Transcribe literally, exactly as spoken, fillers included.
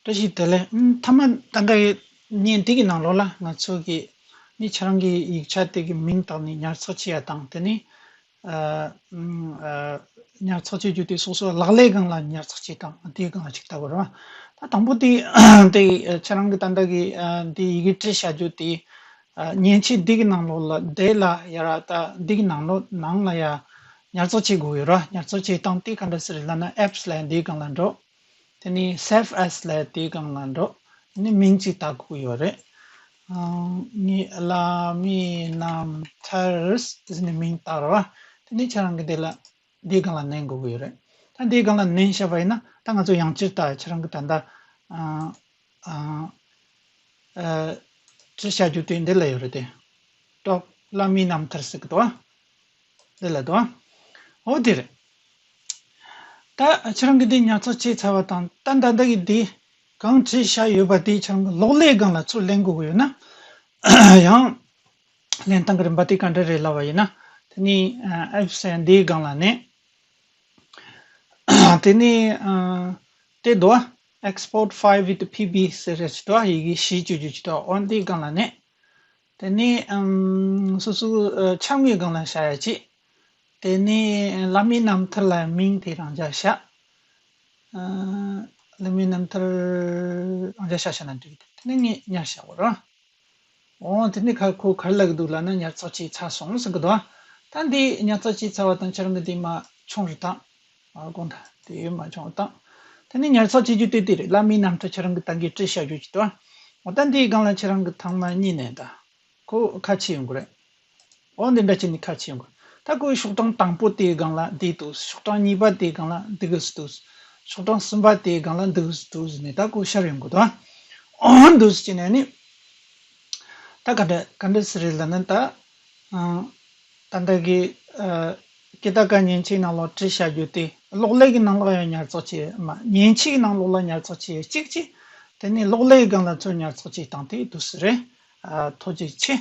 བཀྲ་ཤིས་བདེ་ལེགས། ཨུམ། མཐའ་མ་ད་ལྟ་ཡི་བརྙན་འདི་གི་ནང་ལོགས་ལ་ང་ཚོ་གི་ནི་ཁྱེད་རང་གི་ཡིག་ཆ་དེ་གི་མིང་བཏགས་ནས་ཉར་ཚགས་བྱེད་ཡ་དང་། དེ་ནི་ཨ་ཨུམ་ཨ་ཉར་ཚགས་བྱེད་རྒྱུ་དེ་སོ་སོ་ལག་ལེན་སྒང་ལ་ཉར་ཚགས་བྱེད་སྟངས་དེའི་སྒང་ལ་ཅིག་ལྟ་དགོས་རེད་བ། ད་དང་པོ་དེ་དེ་ཁྱེད་རང་གི་ད་ལྟ་གི་ཨ་འདི་ཡི་གེ་བྲིས་བཞག་རྒྱུ་དེ་ཨ་མཉེན་ཆས་འདི་གི་ནང་ལོགས་ལ་དེ་ལ་ཡ་ར་ད་འདི་གི་ནང་ལོགས་ནང་ལ་ཡ་ཉར་ཚགས་བྱེད་དགོས་ཡོད་རེད་བ། ཉར་ཚགས་བྱེད་སྟངས་དེ་ག་འདྲ་ཟེར་ལབ་ན། apps ལབ་འདིའི་སྒང་ལ་འགྲོ། དེ་ནས་save as ལབ་དེའི་སྒང་ལ་འགྲོ། དེ་ནས་མིང་གཅིག་བཏགས་དགོས་ཡོད་རེད། ཨང་། ངའི་བླ་མའི་རྣམ་ཐར་ཟེར་ནས་མིང་བཏགས་རེད་བ། དེ་ནས་ཁྱེད་རང་གི་དེ་ལ་དེའི་སྒང་ལ་མནན་དགོས་ཀྱི་ཡོད་རེད། ད་དེའི་སྒང་ལ་མནན་བཞག་པ་ཡིན་ན། ད་ང་ཚོ་ཡང་བསྐྱར་ད་ཁྱེད་རང་གི་ད་ལྟ་ཨང་ཨང་ཨ་བྲིས་བཞག་རྒྱུ་དེ་འདི་ལ་ཡོད་རེད་དེ། ཏོག་བླ་མའི་རྣམ་ཐར་ཟེར་གི་འདུག་བ། འདི་ལ་འདུག་བ། འོ་དེ་རེད། ད་ཁྱེད་རང་གི་འདི་ཉར་ཚགས་བྱས་ཚར་བ་དང་། ད་ད་ལྟ་གི་འདི་གང་བྲིས་བཞག་ཡོད་པ་དེ་ཁྱེད་རང་གི་གློག་ཀླད་སྒང་ལ་ཚུར་ལེན་དགོས་ཀྱི་ཡོད་ན། ཡང་ལེན་སྟངས་ཀྱི་རིམ་པ་དེ་ག་འདྲ་རེད་ལབ་པ་ཡིན་ན། དེ་ནི་ཨ་apps ཟེར་འདིའི་སྒང་ལ་མནན། དེ་ནི་ཨ་དེ་འདུག་བ། Export file with P B ཟེར་རེད་ཅིག་འདུག་བ། ཡི་གེ་གཞི་བཅོས་རྒྱུ་ཅིག་འདུག་བ། འོ་འདིའི་སྒང་ལ་མནན། དེ་ནས་ཨམ་སོ་སོའི་ཨ་ཆ་དངོས་སྒང་ལ་བཞག་ཡ་གཅིག་དེ་ནས་བླ་མའི་རྣམ་ཐར་ལ་མིང་དེ་རང་འཇགས་བཞག་ཨ་བླ་མའི་རྣམ་ཐར་རང་འཇགས་བཞག་བཞག་ན་འགྲིག་གི་འདུག་དེ་ནས་ངས་ཉར་བཞག་གོ་ར། འོ་དེ་ནས་ཁ་ཁོ་ག་རེ་ལབ་ཀྱི་འདུག་ལབ་ན། ཉར་ཚགས་བྱས་ཚར་སོང་ཟེར་གི་འདུག་ད་འདི་ཉར་ཚགས་བྱས་ཚར་བ་དང་ཁྱེད་རང་གི་འདི་མ་བྱུང་རེད་ད། ཨ་དགོངས་དག་དེ་མ་བྱུང་ད། དེ་ནས་ཉར་ཚགས་བྱེད་རྒྱུ་དེ་དེ་རེད། བླ་མའི་རྣམ་ཐར་ཁྱེད་རང་གི་ད་གིན་བྲིས་བཞག་རྒྱུ་ཅིག་འདུག་འོ་ད་འདིའི་སྒང་ལ་ཁྱེད་རང་གི་ཐེངས་མ་གཉིས་ནས་ད། ཁོ་ཁ་ཕྱེ་ཡོང་གི་རེད། འོ་འདི་འདྲ་བྱས་ནས་ཁ་ཕྱེ་ཡོང་གི། ད་ཁོའི་ཤོག་གྲངས་དང་པོ་དེའི་སྒང་ལ་འདི་འདུག་ཤོག་གྲངས་གཉིས་པ་དེའི་སྒང་ལ་འདི་གི་འདུག་ཤོག་གྲངས་གསུམ་པ་དེའི་སྒང་ལ་འདི་གི་འདུག་ཟེར་ནས་ད་ཁོ་ཤར་ཡོང་གི་འདུག་འོ་འདུག་ཟེར་ནས་ནི། ད་ག་འདྲ་ག་འདྲ་ཟེར་རེད་ལབ་ན། ད་ཨང་ད་ལྟ་གི་ཨ་ཀི་ཏ་ཀ་མཉེན་ཆས་ནང་ལོགས་བྲིས་བཞག་རྒྱུ་དེ་གློག་ཀླད་ཀྱི་ནང་ལོགས་ཡང་ཉར་ཚགས་བྱེད་མ། མཉེན་ཆས་ཀྱི་ནང་ལོགས་ལ་ཉར་ཚགས་བྱེད་གཅིག་གཅིག་དེ་ནས་གློག་ཀླད་སྒང་ལ་ཚུར་ཉར་ཚགས་བྱེད་སྟངས་དེ་འདུག་སེ་རེད། ཨ་ཐུགས་རྗེ་ཆེ།